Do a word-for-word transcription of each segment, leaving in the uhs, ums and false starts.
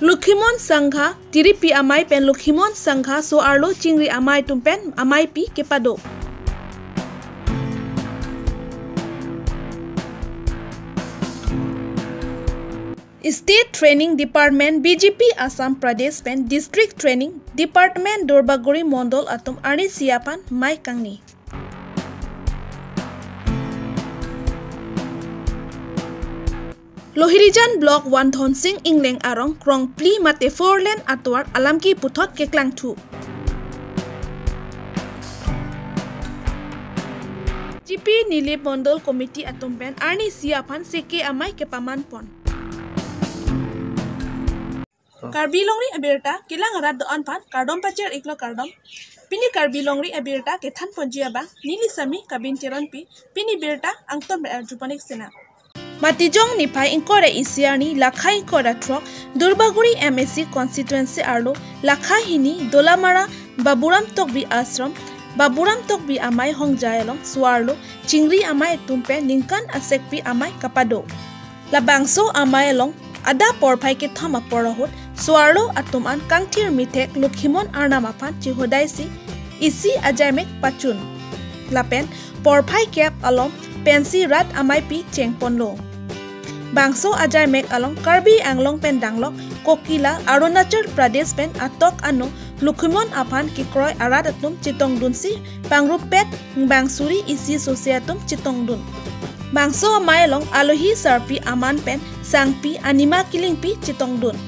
Lokhimon Sangha, Tiripi amei pen Lokhimon Sangha so-arlo chingri amei atum pen ameipi kepado. State Training Department B J P Assam Pradesh pen District Training Department Durbaguri Mondol atum arnisi aphan mei kangni. Lohirijan Block One Dhonsing Engleng arong krongphli mate four lane atovar alamki puthot keklangthu. G P Nilip Mondol Committee atum pen arnisi aphan seke amei kepaman pon. Karbi Longri abirta kelang arat do-an aphan kardom pachir iklo kardom. Pini Karbi Longri abirta kethan ponji abang neli Sami Kabin Teronpi, pini birta angton ber arjupanik sena. Matijong niphai ingkoi ra isi arni lakhai ingkoi ra throk Durbaguri M A C constituency arlo lakhai hini Dolamara Baburam Tokbi Ashram, Baburam Tokbi amei hongjai along so-arlo chingri amei atum pen ningkan asekpi amei kapado. Labangso amei along adap porphai kethom apor ahut so-arlo atum an kangthir mithek Lokhimon Arnam aphan chihodaisi isi ajaimek pachun. Lapen porphai kep along pensi rat ameipi chengponlo. Bangso ajaimek along Karbi Anglong pen danglok Kokila, Arunachal Pradesh pen atok ano Lokhimon aphan kekroi arat atum chetongdunsi pangrupet bang suri isi sose atum chetongdun. Bangso amei along alohi sarpi aman pen sangpi anima kelingpi chetongdun.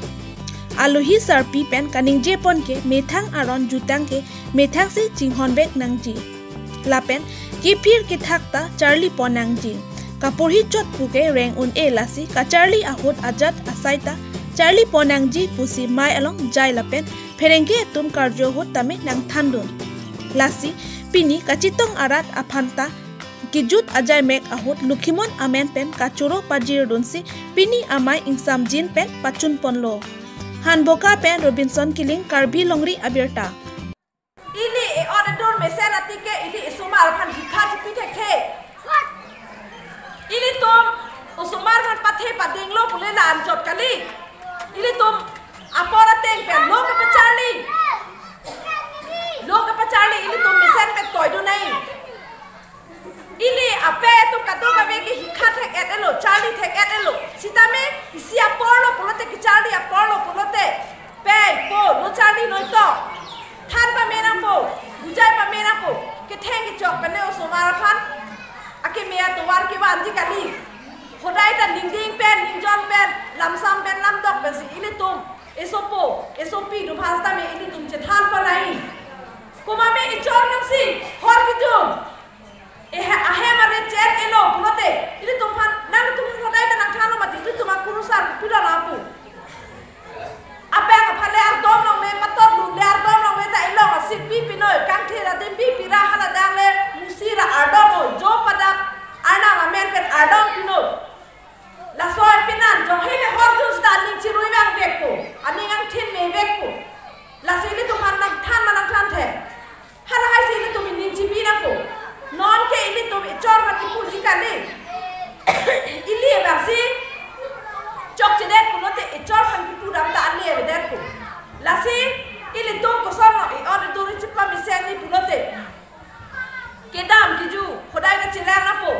Alohi sarpi pen kaningje pon ke methang aron jutang ke methangsi chinghon vek nangji. Lapen kephir kethak ta charli pon nangji. Kaporhi chot pu ke reng un-e lasi kacharli ahut ajat asai ta charli pon nangji pusi mei along jai lapen pherangke atum karjo ahut tame nangthandun. Lasi pini kachetong arat aphan ta kejut ajaimek ahut Lokhimon amen pen kachoro pajirdunsi pini amei ingsamjin pen pachunponlo. Hanboka pen Robinson Killing, Karbi Longri abirta. Ili e-ot edur mesen atike ili isomar aphan hikha chipi thekthe. Ilitum osomar aphan pathe padinglo pule la anchot kali. Ilitum apor ateng pen lo kapacharli. Lo kapacharli ilitum mesen pen toidun nai. Ili ape atum kadokave ke hikha thek-et-etlo, charli thek-et-etlo. Sitame isi aporlo pulote, kecharli aporlo pulote, pei po lo charli noi to. Than pame nangpo, bujai pame nangpo. Ketheng kechok pen le osomar aphan akeme atovar kevanji kali. Hodai ta ningding pen, ningjong pen, lamsam pen, lamdok pensi ilitum esopo, esopi atum aphan sitame ilitum chethan pon nai. Komatme echor nangsi hor kejun. Ehe, ahem are chen elo pulote, ilitum aphan, nangtum hodai ta nangthanlo mati, ilitum akurusar pilo lapu. Abang aphan le ardom longle, patot lungle ardom longle ta ilong asik pi pinoi, kangthir adim pi pira hala dangle, musi ra ardom o, jo padap, Arnam amen pen ardom pinoi. Laso apinan, jong hele hor jun sita aning chirui vang vekpo, aning angthin me vekpo. Lasi ilitum aphan nangthan ma nangthan the. Hala haisi ilitum ining chibi nangpo. Non ke ilitum echor aphan kipuji kali. Ili abangsi chokchedet pulote echor aphan kipu dam ta ali avedetpo. Lasi ilitum kosonlo e-ot edur chipamesen ni pulote. Kedam keju, hodai ta chelang nangpo.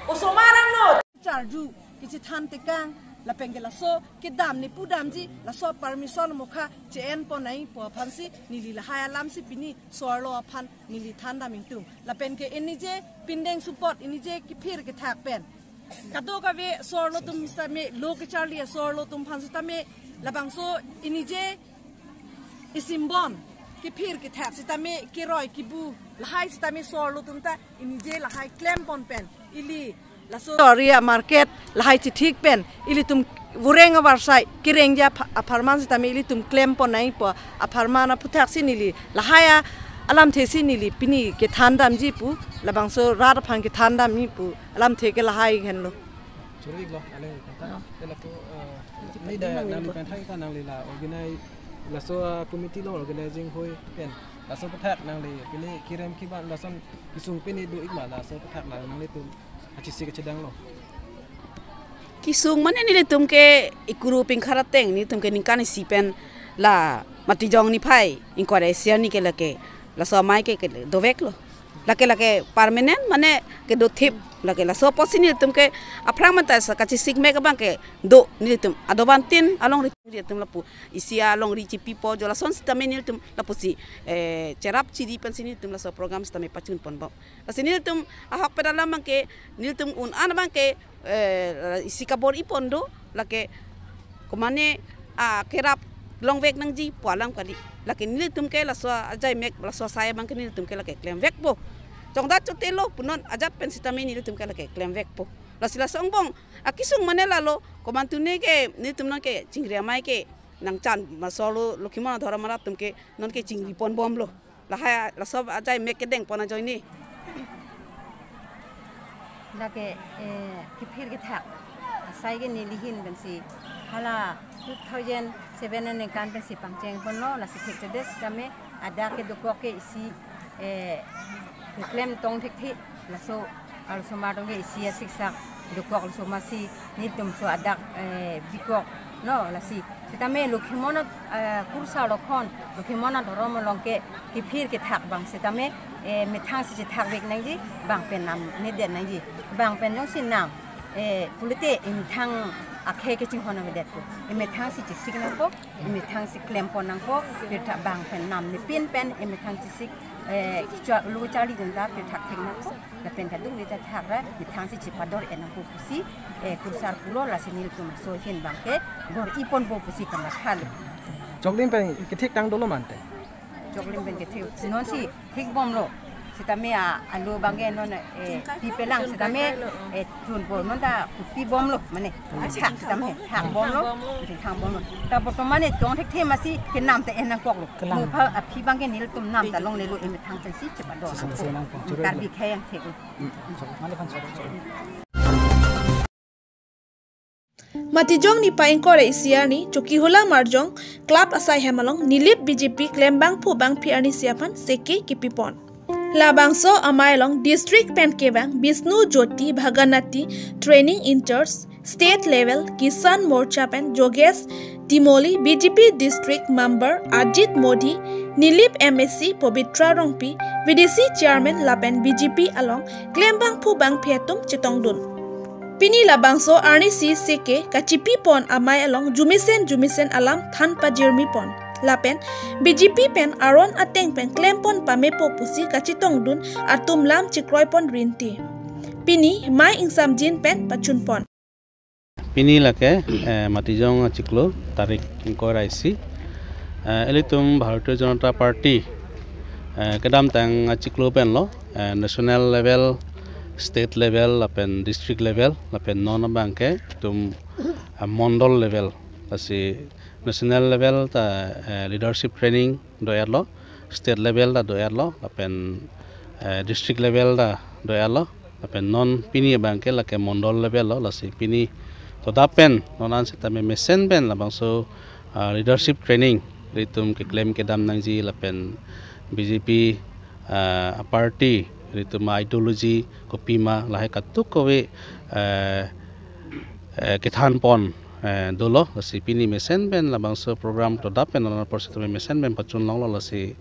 Osomar angno. Charju, kechethan tekang, lapen ke laso kedam ne pudamji, laso permission mokha che-en pon nangpo aphansi neli lahai alamsi pini so-arlo aphan neli thandam ingtung. Lapen ke inije pindeng support, inije kephir kethak pen. Kadokave so-arlo atum sitame lo kecharli so-arlo atum aphan sitame labangso inije isimbon kephir kethak sitame keroi kebu lahai sitame so-arlo atum ta inije lahai klem pon pen ili laso area market lahai chithik pen ilitum vureng avarsai kerengji apha-, apharman sitame ilitum klem pon nangpo apharman aphuthaksi neli lahai a-, alamthesi neli pini kethandamji pu labangso rat aphan kethandamji pu alamthe ke lahai henlo. Choro iklo, ale kanta. Oh. Te lapu, eh, neli da nangli pen thai ta nangli la organize, laso, eh, committee along organizing hoi pen. Laso aputhak nangli pini kerem kevan lason kesung pini do ik ma laso aputhak la nanglitum kachesik kachedanglo. Kesung mane nelitum ke Ikuru Pingkhar ateng, nelitum ke ningkan isi pen la Matijong niphai ingkoi ra isi arni ke lake laso amei ke, ke doveklo. Lake, lake permanent mane kedothip. Lake laso apotsi nelitum ke aphrang manta sa kachesik mek abang ke do nelitum. Adobang tin alongri nelitum lapu isi alongri chipipo jo lason sitame nelitum lapusi, eh, cherap chiri pensi nelitum laso program sitame pachun ponbom. Lasi nelitum ahok pen alam abang ke, nelitum un-an abang ke, eh, isi kabor-i pon do, lake komane, ah, kerap longvek nangji pu alam kali. Lake nelitum ke laso ajai mek, laso asai abang ke nelitum ke lake klemvekpo. Chongdat chotelo pu non ajat pen sitame nelitum ke lake klemvekpo. Lasi laso angbong akesung mane lalo, komantu ne ke nelitum non ke chingri amei ke nangchan ma solo Lokhimon adhorom arat atum ke non ke chingri ponbomlo. Lahai laso ajai mek kedeng pon ajoine. Lake, eh, kephir kethak asai ke neli ahin pensi hala two thousand seven aningkan pensi pangcheng ponlo, lasi thekthedet sitame adak ke dokok ke isi, eh, keklem tong thekthe, laso arloso ma tong ke isi asiksak dokok, laso masi nelitum so adak, eh, bikoklo lasi. Sitame Lokhimon, eh, kursa lokhon, Lokhimon adhorom along ke kephir kethak abang sitame, eh, methang si chethakvek nangji, bang pen nam nedet nangji, bang pen jongsi nam, eh, pulote emethang akhei kachinghon nangvedetpo, emethang si chesik nangpo, emethang si klem pon nangpo, pirtha bang pen nam nepin pen emethang chesik, eh, cha-, lo charli dunta pirtha thek nangpo. Lapen kadung neta thak ra methang si chepador-et nangpo pusi, eh, kursar pulo, lasi nelitum laso ahin abang ke bor-i ponpo pusi kamatha lo. Choklim pen kethik tang dolo mante. Choklim pen kethik non si thikbomlo. Sitame a, alo abang ke non, eh, pipelang sitame, eh, chunpo non ta pipomlo mane. Thak sitame thakbomlo. Thakbomlo. Ta bortoman ne tong thekthe masi kenam ta en nangkoklo. Kelang. Mopha aphi abang ke nelitum nam ta longlelo, emethang pensi chepador. Sisang nangpo. Senang po. Karbi khei angthek. Matijong niphai ingkoi ra isi arni Chokihola Marjong Club asai hem along Nilip B J P klembangphu bangphi arnisi aphan seke kepipon. Labangso amei along district pen kevang Bishnu Jyoti Bhaganati, training in charge, state level Kisan Morcha pen Jogesh Timoli, B J P district member Ajit Modi, Nilip M A C Pabitra Rongpi, V D C chairman lapen B J P along klembangphu bangphi atum chetongdun. Pini labangso arnisi seke kachipipon amei along jumisen jumisen alam than pajirmipon. Lapen B J P pen aron ateng pen klempon pamepo pusi kachetongdun atum lam chekroipon rinti. Pini mei ingsamjin pen pachunpon. Pini lake, eh, Matijong achiklo tarik ingkoi ra isi. Eh, ilitum Bharatiya Janata Party, eh, kedamtang achiklo penlo, eh, national level, state level, lapen district level, lapen non abang ke itum, eh, mondol level. Lasi national level ta, eh, leadership training do-etlo, state level ta do-etlo, lapen, eh, district level ta do-etlo, lapen non pini abang ke lake mondol level lo, lasi pini todap pen non an sitame mesen pen labangso, ah, leadership training ilitum keklem kedam nangji lapen B J P, ah, party ilitum ideology kopima lahai katuk kave, eh, eh, kethanpon, eh, dolo, lasi pini mesen pen labangso program todap pen non apor sitame mesen pen pachun longlo, lasi,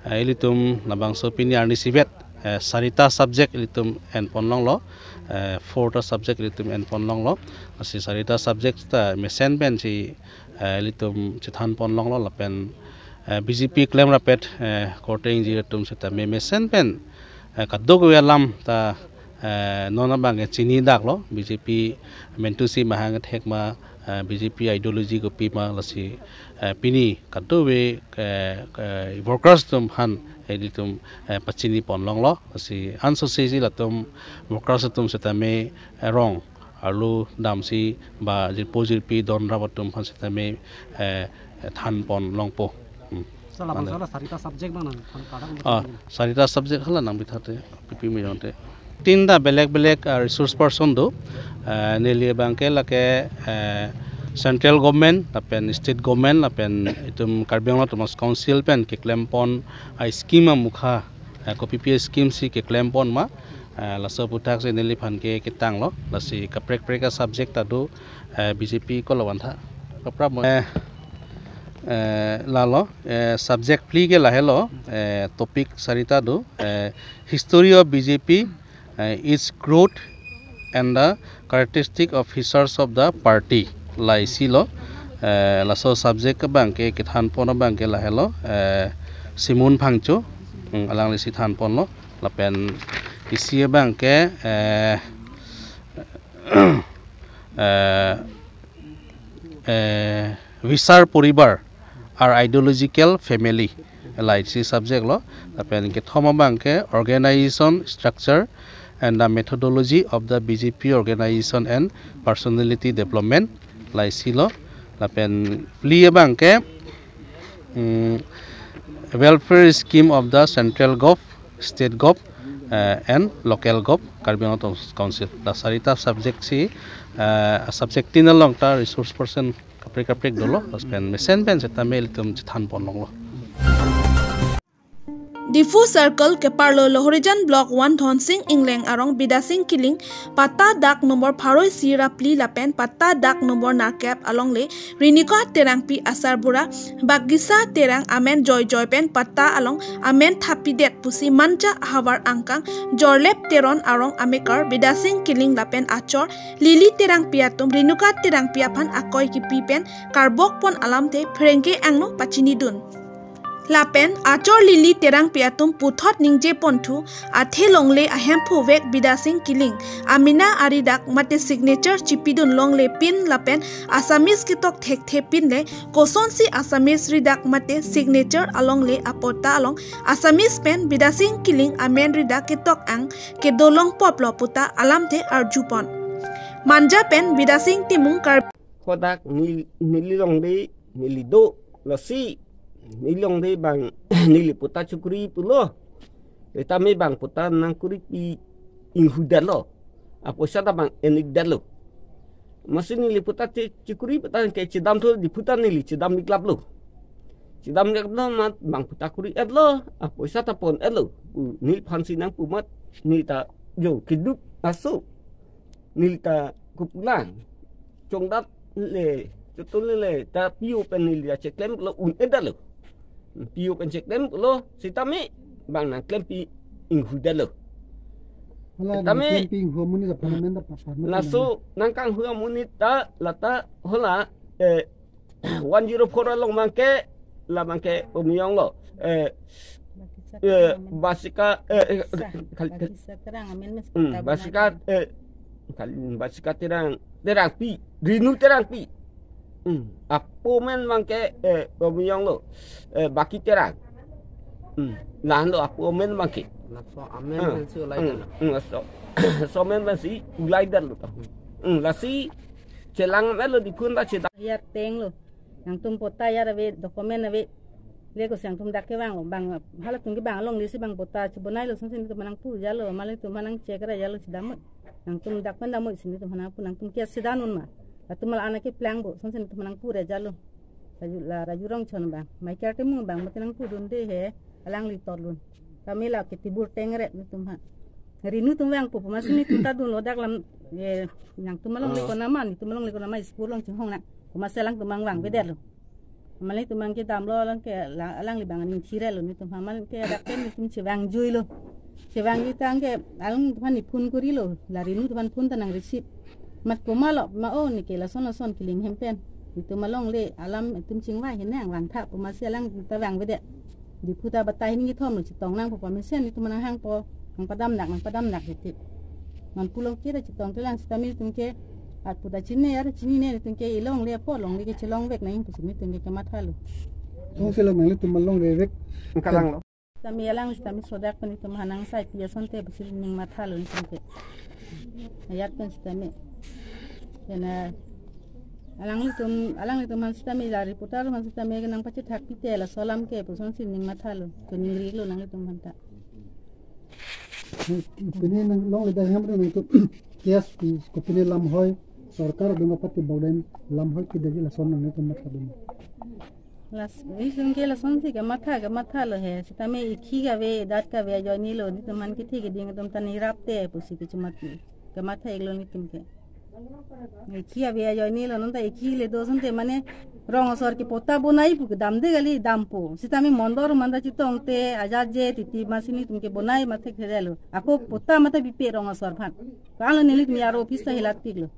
eh, ilitum labangso pini arnisi vet, eh, sarita subject ilitum enpon longlo, eh, four ta subject ilitum enpon longlo, lasi sarita subject ta mesen pensi, eh, ilitum chethanpon longlo lapen, eh, B J P klem rapet, eh, korte ingjir atum sitame mesen pen, eh, kadokave alam ta, eh, non abang ke chinidaklo, B J P mentusi mahang thek ma, eh, B J P ideology kopima, lasi, eh, pini kadokave, eh, eh, workers atum aphan, eh, ilitum, eh, pachinipon longlo, lasi ansose si latum workers atum sitame, eh, rong arlo damsi ba jirpo jirpi don rap atum aphan sitame, eh, thanpon longpo. Hmm. Sir, labangso hala sarita subject abang nang, nang kadak. Ah, sarita subject hala nang bithate, pipi mejong te. Tinta belek belek, ah, resource person do, ah, neli abang ke lake, eh, central government, lapen state government, lapen itum Karbi Anglong Autonomous Council pen keklempon, ah, scheme amukha, eh, kopipi scheme si keklempon ma, Eh, laso aputhak si neliphan ke ketanglo, lasi kaprek prek a-subject ta do, eh, B J P kolo vantha. Kaprap mo, eh, eh, lalo, eh, subject phli ke lahelo, eh, topic sarita do, eh, History of B J P, eh, its growth and the characteristic of features of the party. La isi lo, eh, laso subject abang ke kethanpon abang ke lahelo, eh, Simon Phangcho, hmm, alanglisi thanponlo, lapen isi abang ke, eh, eh, eh, Visar Poribar, Our Ideological Family, la isi subject lo. Lapen kethom abang ke Organization Structure and the Methodology of the B J P Organization and Personality Development, la isi lo. Lapen phli abang ke, mm, Welfare Scheme of the Central Gov, State Gov, eh, and Local Gov, Karbi Anglong Autonomous Council. La sarita subject si, eh, subject tin along ta resource person kaprek kaprek dolo, lapen mesen pen setame ilitum chethanpon longlo. Diphu Circle keparlo Lohorijan Block one Dhonsing Engleng arong Bidasing Killing, patta dak number pharo isi ra phli lapen patta dak number nerkep alongle Renuka Terangpi asarbura Bagisa Terang amen joijoi pen patta along amen thapidet pusi Manja ahavar angkang Jorlep Teron arong amekar Bidasing Killing lapen achor Lily Terangpi atum Renuka Terangpi aphan akoi kipi pen karbokpon alamthe pherangke angno pachinidun. Lapen achor Lily Terangpi atum puthot ningjeponthu, athe longle ahemphu vek Bidasing Killing amena ari dak mate signature chipidun longle pin lapen Assamese ketok thekthe pin le kosonsi Assamese ri dak mate signature alongle apatta along Assamese pen Bidasing Killing amen ri dak ketok ang kedo longpoplo puta alamthe arjupon. Manja pen Bidasing Timung Kar Hadak neli, neli longle, neli do, lasi, neli longle bang, neli patta chokri pulo. Setame bang patta nangkuri pi inghudetlo. Apoisa ta bang enikdetlo. Amatsi neli patta che-, chokri patta ke chedamthu Diphu ta neli chedam iklaplo. Chedam iklaplo amat bang patta kuri-etlo, apoisa ta pon-etlo. Pu neliphansi nangpu amat, neli ta jo keduk aso. Neli ta kopulang. Chongdat le, chotun le le, ta P O pen neli ta cheklem lo un-edetlo. P O pen cheklem lo, setame bang nangklempi inghudetlo. Hala setame nangklempi inghu amonit aphan amen ta papan. Laso nangkanghu amonit ta, lata hala, eh, one zero four along abang ke, la abang ke Umiong lo. Eh, eh, Basika, eh, eh, Sa, kal-, Bagisa Terang amen mes hmm, kota Basika, benar. Eh, kal-, Basika Terang, Terangpi, Rinu Terangpi. Hmm, apo amen abang ke, eh, Umiong lo. Eh, Baki Terang. Hmm, lahenlo apo amen abang ke. Laso amen hmm, pensi ulai hmm, dan. Hmm, laso. Laso amen pensi ulai dan lo ta. Hmm, lasi chelang amen lo Diphu ta cheda. Ya teng lo. Nangtum patta ya ave, document ave. Leko si nangtum dak kevang lo, bang, halatum kevang alongle si bang patta chebonailo, sonsi netum aphan nangpu jalo, mali netum aphan nangcheck ra jalo si damut. Nangtum dak pen damut si netum aphan nangpu, nangtum ke si danun ma. Latum mal anak ke plangpo, sonsi netum aphan nangpu ra jalo. Raju, la Raju Rongchon bang, Michael Timung bang, mati nangpudunde he, alangli torlun. Kami la ke tibur tengret netum aphan. Rinu atum vangpo, amatsi netum ta dunlo dak lam, eh, nangtum alongle ah, konat ma, netum alongle konat ma, school along chinghong nang. Amatsi alangtum abang vangvedetlo. Mali netum abang kedamlo alang ke la, alangli bang aning chirelo netum aphan, mali ke dak pen netum chevangjuilo. Chevangjuitang ke alangtum aphan nephone korilo. La Rinu atum aphan phone ta nang receive. Mat komatlo ma o neke lason lason Killing hem pen. Netum alongle alam netum chingvai henang vangtha pu amatsi alang ta vangvedet. Diphu ta batai hini kethom lo chetong nangpo pamesen netum aphan nanghangpo. Nangpadam nak, nangpadam nak hiti. Man pulo ke ta chetong telang setame netum ke. Atpu ta chini ar chinine netum ke ilongle apo longle ke chelongvek nang pusi netum ke kemathalo. Songsi lo nanglitum alongle vek. Kalang lo. Setame alang setame sodak pen netum aphan nangsai pi asonte pusi ning mathalo netum ke. Ayat pen setame. Kena alanglitum, alanglitum aphan setame la reporter aphan setame kenang pachethak pite laso alam ke pusonsi ning mathalo. Kening rilo nanglitum aphan ta. Pini nang longle dak hem nangtum case pi, kopine lamhoi, sorkar dong apati bawden lamhoi pidagi lason nangtum matha dun. Las, isun ke lasonsi kematha, kematha lo he. Sitame ekhi kave, edat kave ajoine lo, netum aphan kethe keding atum ta nerap te pusi kechematha. Kematha iklo netum ke. Ekhi kave ajoine lo, non ta ekhi le do asonte mane rong asor ke patta bonai pu kedam de kali dampo. Sitame mondol atum ta chetongte ajat je titi masi netum ke bonai mathek thedelo. Ako patta mata bipe rong asor aphan. Ko-an lo nelitum ya aro office ta hilat piklo.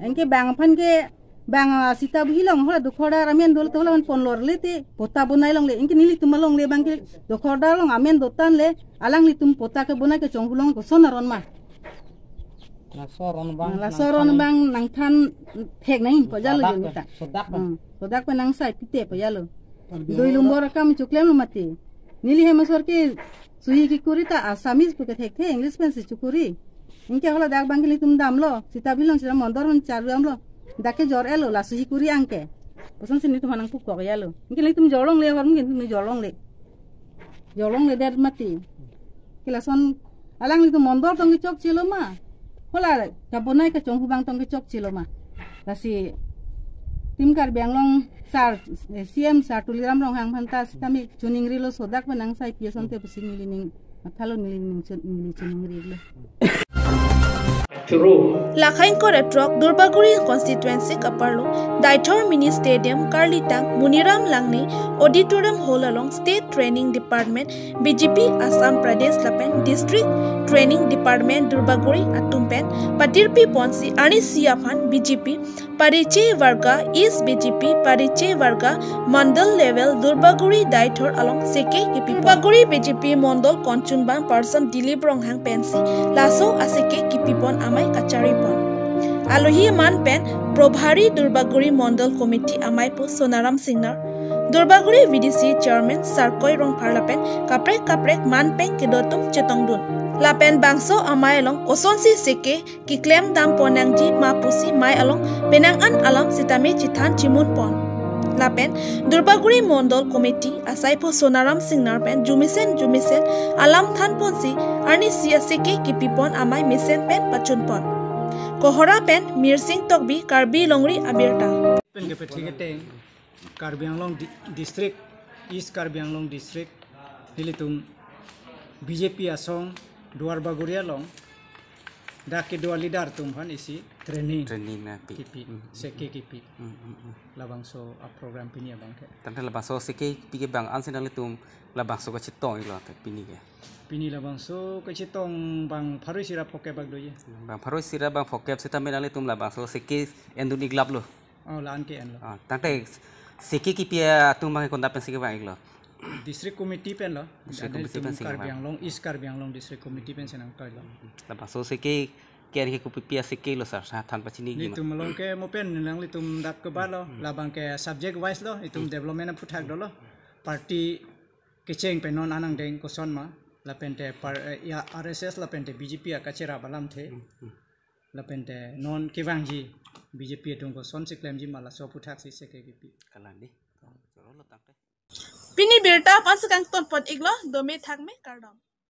Anke bang aphan ke bang, ah, sita buhi along hala dokhordar amen dolo te hala aphan ponlor le te patta bonai longle. Anke nelitum alongle bang ke dokhordar along amen dotan le alanglitum patta kebonai kechonghu along koson aron ma. Laso aron bang, laso aron bang nangthan thek nangji pu jalo sodak juni pen, ta. Sodak pen. Hmm, sodak pen nangsai pite pu jalo. Dui lumbor akam choklemlo mati. Neli hem asor ke suhi kekuri ta Assamese pu kethekthe, English pensi chokuri. Anke hala dak bang ke nelitum damlo, sita buhi along sita mondol aphan charjamlo. Dak ke jor-etlo, la suhi kuri anke. Kosonsi netum aphan nangpukok jalo. Anke nelitum jor longle, hor mungkin netum jor longle. Jor longle det mati. Ke lason alanglitum mondol tong kechokche lo ma. Hala kebonai kechonghu bang tong kechokche lo ma. Lasi Team Karbi Anglong sir, eh, C M sir Tuliram Ronghang aphan ta sitame choningrilo sodak pen nangsai pi asonte pusi neli ning mathalo, neli ning chon-, neli choningrilo. Lakhang ingkoi ra throk Duarbagori constituency kaparlo Deithor Mini Stadium karlitang Muniram Langne Auditorium Hall along State Training Department B J P Assam Pradesh lapen District Training Department Duarbagori atum pen patirpi ponsi arnisi aphan B J P Parichaya Varga, East B J P Parichaya Varga, Mandal level Duarbagori Deithor along seke kipi pon. Duarbagori B J P Mandal Conchungbang person Dilip Ronghang pensi laso aseke kipi pon amei kachari pon. Alohi aman pen Probhari Duarbagori Mandal Committee ameipo Sonaram Singnar, Duarbagori V D C Chairman Sarkoi Rongphar lapen kaprek kaprek man pen kedo atum chetongdun. Lapen bangso amei along kosonsi seke keklem dam pon nangji ma pusi mei along penang an alam sitame chethan chemun pon. Lapen Duarbagori Mandal Committee asaipo Sonaram Singnar pen jumisen jumisen alam than ponsi arnisi aseke kipi pon amei mesen pen pachun pon. Kohora pen Mirsing Tokbi, Karbi Longri Abirta. Pen kepethik keteng Karbi Anglong di-, district, East Karbi Anglong district, nelitum B J P asong Duarbagori along dak kedo a-leader atum aphan isi training, training nangpi, kipi, hmm, seke kipi. Hmm, hmm, hmm. Labangso a-program pini abang ke. Tangte labangso seke kipi ke bang ansi nanglitum labangso kachetong iklo te pini ke. Pini labangso kachetong bang pharo isi ra phokep bak doji. Bang pharo isi ra bang phokep sitame nanglitum labangso seke endun iklaplo. Oh, la-an ke enlo. Ah, tangte seke kipi atum bang konat pensi kevang iklo? District Committee penlo. District Committee pensi kevang. Karbi Anglong, East Karbi Anglong District Committee pensi nangtoilo. Labangso seke ke-en ke kopi pi aseke lo sir, sa than pachini ji ma? Netum along ke mo pen nanglitum dak kebalo, hmm, labang ke subject wise lo, itum, hmm, development aphuthak dolo. Party kecheng pen non anang deng koson ma, lapente par, eh, ya R S S lapente B J P akacherap alamthe. Hmm, hmm. Lapente non kevangji B J P atum kosonsi klemji ma laso aphuthak si seke kipi. Kalang di. Choro lo tangte. Pini birta aphan si kangton pon iklo, dome thakme kardom.